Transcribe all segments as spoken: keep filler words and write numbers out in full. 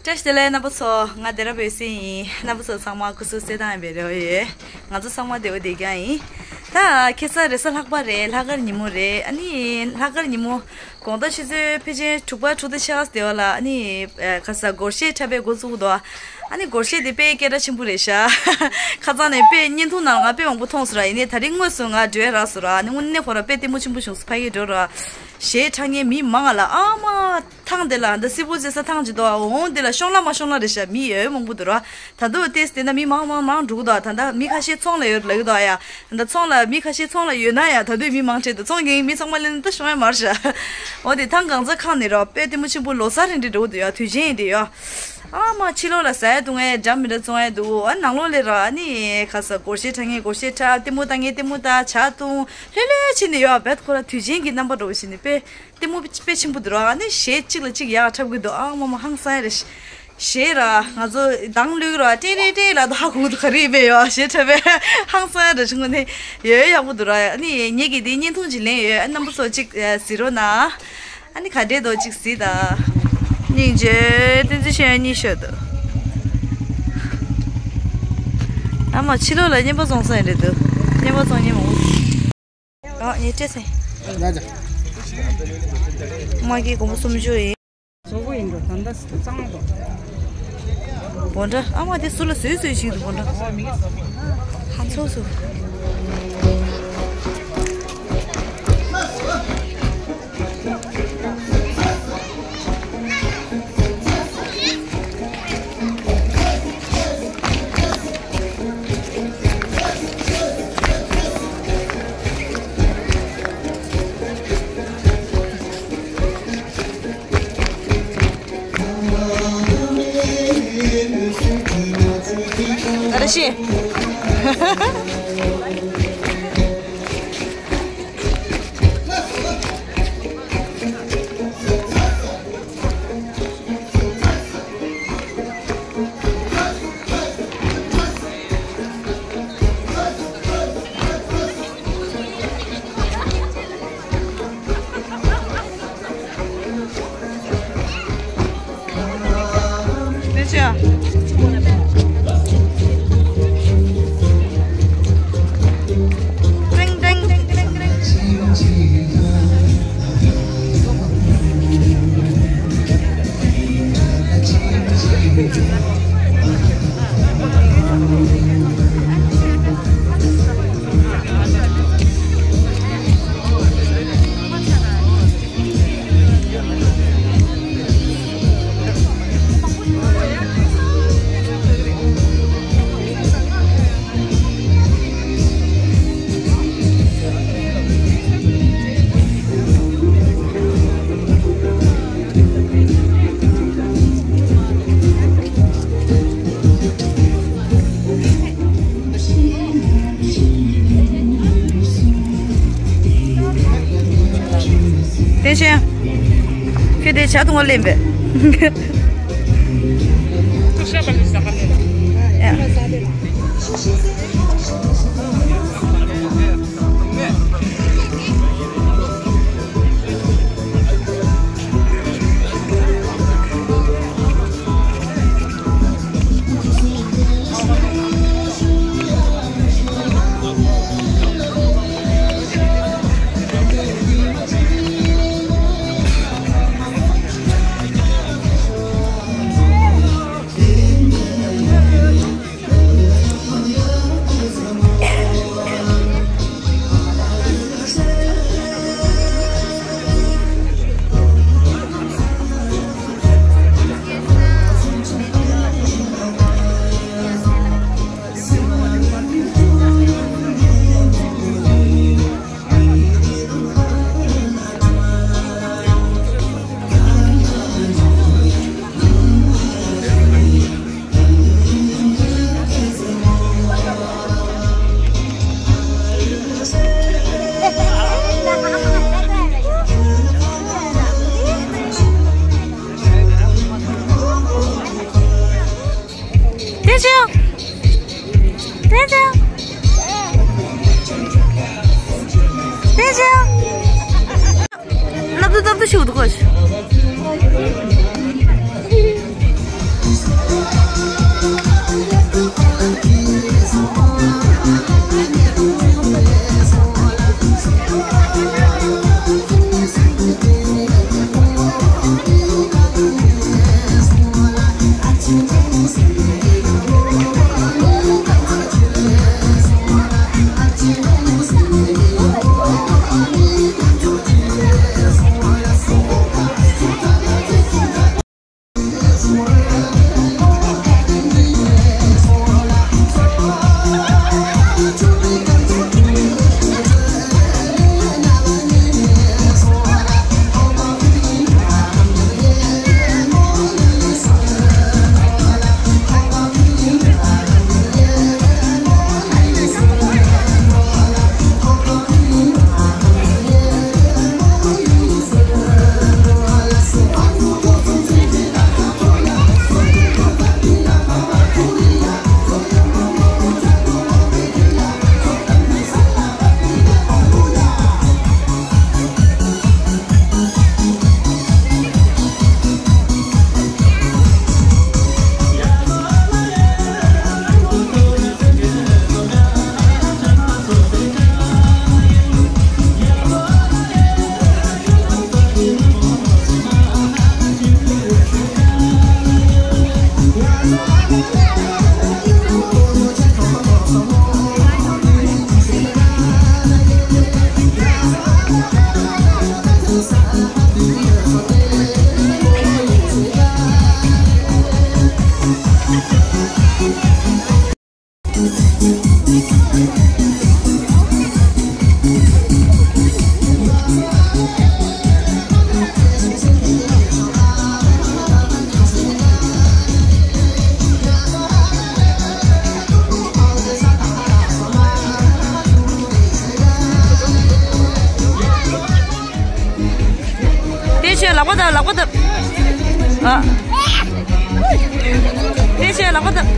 བཀྲ་ཤིས་བདེ་ལེགས་རྣམ་པ་ཚོ། ང་བདེ་རབ་འོད་ཟེར་ཡིན། རྣམ་པ་ཚོ་ཚང་མ་སྐུ་གཟུགས་གསལ་ཐང་ཡིན་པའི་རེ་བ་ཡོད། ང་ཚོ་ཚང་མ་བདེ་པོ་བསྡད་རྐྱང་ཡིན། ད་ཁ་སང་རེས་གཟའ་ལྷག་པ་རེད། ལྷག་དཀར་ཉིན་མོ་རེད། ཨ་ནི་ལྷག་དཀར་ཉིན་མོ་དགོང་དག་ཆུ་ཚོད་ཕལ་ཆེར་དྲུག་པ་དྲུག་དང་ཕྱེད་ཀ་ཙམ་བསྡད་པ་ལ། ཨ་ནི་ཁ་སང་སྒོར་གཞས་འཁྲབ་པའི་འགོ་བཙུགས་འདུག་ཨ་ནི་སྒོར་གཞས་དེ་དཔེ་སྐད་གྲགས་ཆེན་པོ་རེད་ཤག་ཁ་སང་ནས་དཔེ་བརྙན་ཐུང་ནང་ང་དཔེ་མང་པོ་མཐོང་སོང་ར། ཡིན་ནའི་ད་རིང་དངོས་སུ་ང་འགྲོ་ཡ་རག་སོང་ར། ཨ་ནི་དངོས་གནས་ཁོ་ར་དཔེ་ལྟད་མོ་ཆེན་པོ་བྱུང་སོང་། ཕ་གིར་འགྲོ་ར། གཞས་འཁྲབ་མཁན་མི་མང་ང་ལ། ཨ་མ། ཐང་དེ་ལ་འདི་སི་པོ་ཅེ་ས་ཐང་ཅིག་འདུག་འོང་། འདི་ལ་ཤོང་ལ་མ་ཤོང་ལ་རེད་ཤག་མི་ཡོད་མང་པོ་འདུག་ར། ད་དུང་ཏེས་དེ་ན་མི་མང་མང་མང་འགྲོ་གི་འདུག་ད་ལྟ་མི་ཁ་ཤས་ཚོང་ལ་ཡོད་ལབ་ཀྱི་འདུག་ཡ། ད་ལྟ་ཚོང་ལ་མི་ཁ་ཤས་ཚོང་ལ་ཡོད་ན་ཡང་ད་དུང་མི་མང་དྲགས་འདུག་ཚོང་མཁན་མི་ཚང་མ་ལེན་ད་ཤོང་ཡ་མ་རེད་ཤག་འོ་དེ་ཐང་གང་ཚ་ཁང་ནས་ར། དཔེ་ལྟད་མོ་ཆེན་པོ་ལོ་གསར་རིང་འདྲ་འགྲོ་གི་འདུག་ཡ། དུས་ཆེན་ཡིན་དེ་ཡ། ཨ་མ། ཕྱི་ལོགས་ལ་ཟ་ཡ་འཐུང་ཡ་འདྲ་མི་འདྲ་བཙོང་ཡ་འདུག་ཨ་ནང་ལོགས་ལ་ར། ཨ་ནི་ཁ་སང་སྒོར་གཞས་འཁྲབ་མཁན་སྒོར་གཞས་འཁྲབ། ལྟད་མོ་ལྟ་མཁན་ལྟད་མོ་ལྟ། ཇ་འཐུང་། ལྷོད་ལྷོད་བྱས་ནས་ཡ། བེད་ཁོ་ར་དུས་ཆེན་གྱི་རྣམ་པ་འདྲ་བོ་བྱས་ནས་དཔེ། ལྟད་མོ་དཔེ་ཆེན་པོ་འདུག་ར། ཨ་ནི་གཞས་གཅིག་ལ་གཅིག་ཡག་འཁྲབ་གི་འདུག་ཨ་མ་མ། ཧང་སང་ཡ་རེད། གཞས་ར་ང་ཚོ་གདངས་ལོས་ར། ཏྲེ་རེ་ཏྲེ་ལ་དོ་ཧ་གོ་གི་འདུག་ག་རེ་ཡིན་པས་ཡོ། གཞས་འཁྲབ་པས་ཧང་སང་ཡ་རེད། ཆུང་ངུ་ནས་ཡོད་ཡག་པོ་འདུག་ར། ཨ་ནི་ངེད་ཀྱིས་དེ་བརྙན་ཐུང་ཅིག་ལེན་ཡོད། ཨ་རྣམ་པ་ཚོ་གཅིག་གཟིགས་རོགས་གནང་། ཨ་ནི་ག་འདྲས་འདུག་གཅིག་གཟིགས་དང་། སྙིང་རྗེ། བསྟན་འཛིན་ཆོས་དབྱངས་གཉིད་ཤོར་འདུག་ཨ་མ། ཕྱི་ལོགས་ལ་རྔན་པ་བཙོང་ས་ཡིན་རེད་འདུག་རྔན་པ་བཙོང་མཁན་མང་པོ། ཨ་ནི་སྤྲད་ཚེ། ཡ་ཡ། མ་གི་སྒོར་མོ་སུམ་ཅུ་ཡིན། བཟོ་བོ་ཡིན་འགྲོ། ད་ལྟ་གཙང་མ་འགྲོ། སྦོ་འདྲ། ཨ་མ་དེ་ཟུར་ལ་བཟོས་བཟོས་ཞིག་འདུག་སྦོ་འདྲ། ཧ་ཚོ་ཚོ། ཨ་ར་ཤི། བསྟན་ཆེན། ཁྱོད་དེ་ཇ་འཐུང་བ་ལེན་པས། ཡ། བསྟན་ཆེན། བསྟན་ཆེན། བསྟན་ཆེན། སློབ་ཏུ་སྟབས་ཏུ་ཞུགས་འདུག་གོ། ལག་པ་བརྡབ། ལག་པ་བརྡབ། ཨ། བདེ་ཆེན་ལག་པ་བརྡབ།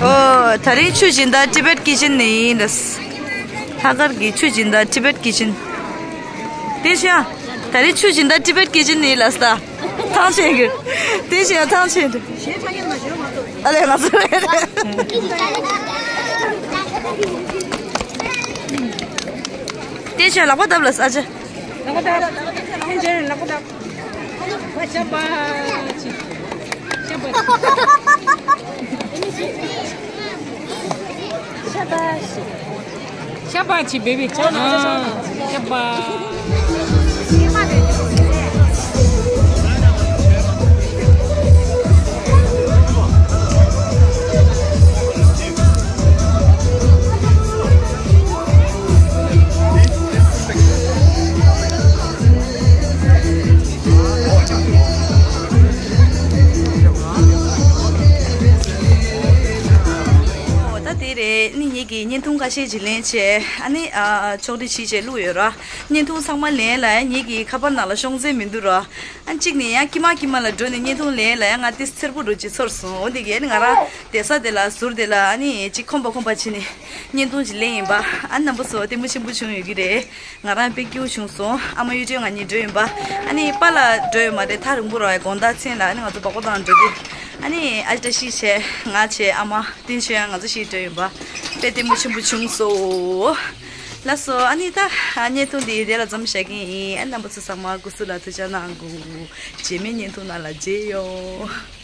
ཨོ། ད་རིང་ཆུ་སྦྱིན་བདག་ཊི་བེཊ་ཀི་ཅན་ནས་ཡིན་ལགས། ལྷག་དཀར་གྱི་ཆུ་སྦྱིན་བདག་ཊི་བེཊ་ཀི་ཅན། བདེ་ཆེན། ད་རིང་ཆུ་སྦྱིན་བདག་ཊི་བེཊ་ཀི་ཅན་ནས་ཡིན་ལགས་ད། ཐང་ཆེན་གྱི། བདེ་ཆེན་ཐང་ཆེན་གྱི། ཨ་ལས་ང་ཚོ་རེད། བདེ་ཆེན་ལག་པ་བརྡབ་ལགས་ཨ་ཅེ། ལག་པ་བརྡབ། ཐང་ཆེན་ལག་པ་བརྡབ། ཤ་བ་ཅི། ཤ་བ་ཅི། ཤ་བ་ཅི། ཤ་བ་ཅི་བེ་བི་ཅི། ཨ། ཤ་བ། ཨོ། ད་དེ་རེད། ནི་ངེད་ཀྱིས་བརྙན་ཐུང་ཁ་ཤས་ཅིག་ལེན་བྱས། ཨ་ནི་ཨ་ཕྱོགས་སྒྲིག་བྱས་བྱས་བླུགས་ཡོད་ར། བརྙན་ཐུང་ཚང་མ་ལེན་ལ་ངེད་ཀྱི་ཁ་པར་ནང་ལ་ཤོང་ཚད་མི་འདུག་ར། ཨ་གཅིག་ནས་ཡང་ཀྱི་མ་ཀྱི་མ་ལ་འགྲོ་ནས་བརྙན་ཐུང་ལེན་ལ་ཡང་ང་ཏིས་འཚེར་པོ་འདྲ་ཅིག་ཚོར་སོང་། འོ་དེ་གས་ནི་ང་རང་བསྡད་ས་དེ་ལ་ཟུར་དེ་ལ་ཨ་ནི་ཅིག་ཁོམ་པ་ཁོམ་པ་བྱས་ནས་བརྙན་ཐུང་ཅིག་ལེན་ཡིན་པ། ཨ་ནི་རྣམ་པ་ཚོ་ལྟད་མོ་ཆེན་པོ་བྱུང་ཡོད་ཀྱི་རེད། ང་རང་དཔེ་སྐྱིད་པོ་བྱུང་སོང་། ཨ་མ་གཡུ་སྒྲོན་ང་གཉིས་འགྲོ་ཡིན་པ། ཨ་ནི་པཱ་ལགས་འགྲོ་ཡོད་མ་རེད། ཐག་རིང་པོ་རེད་པ། དགོང་དག་མཚན་ལ་ཨ་ནི་ང་ཚོ་སྦག་སྦག་བཏང་འགྲོ་གི། ཨ་ནི་ཨ་ཅེ་བཀྲ་ཤིས་བྱས། ང་བྱས། ཨ་མ་བསྟན་ཆོས་ང་ཚོ་བཞི་འགྲོ་ཡིན་པ། དཔེ་ལྟད་མོ་ཆེན་པོ་བྱུང་སོང་། ལགས་སོ། ཨ་ནི་ད་བརྙན་ཐུང་འདི་དེ་ལ་མཚམས་བཞག་གི་ཡིན། ཨ་རྣམ་པ་ཚོ་ཚང་མ་སྐུ་གཟུགས་ལ་ཐུགས་ཅག་གནང་དགོས། རྗེས་མའི་བརྙན་ཐུང་ནང་ལ་མཇལ་ཡོང་།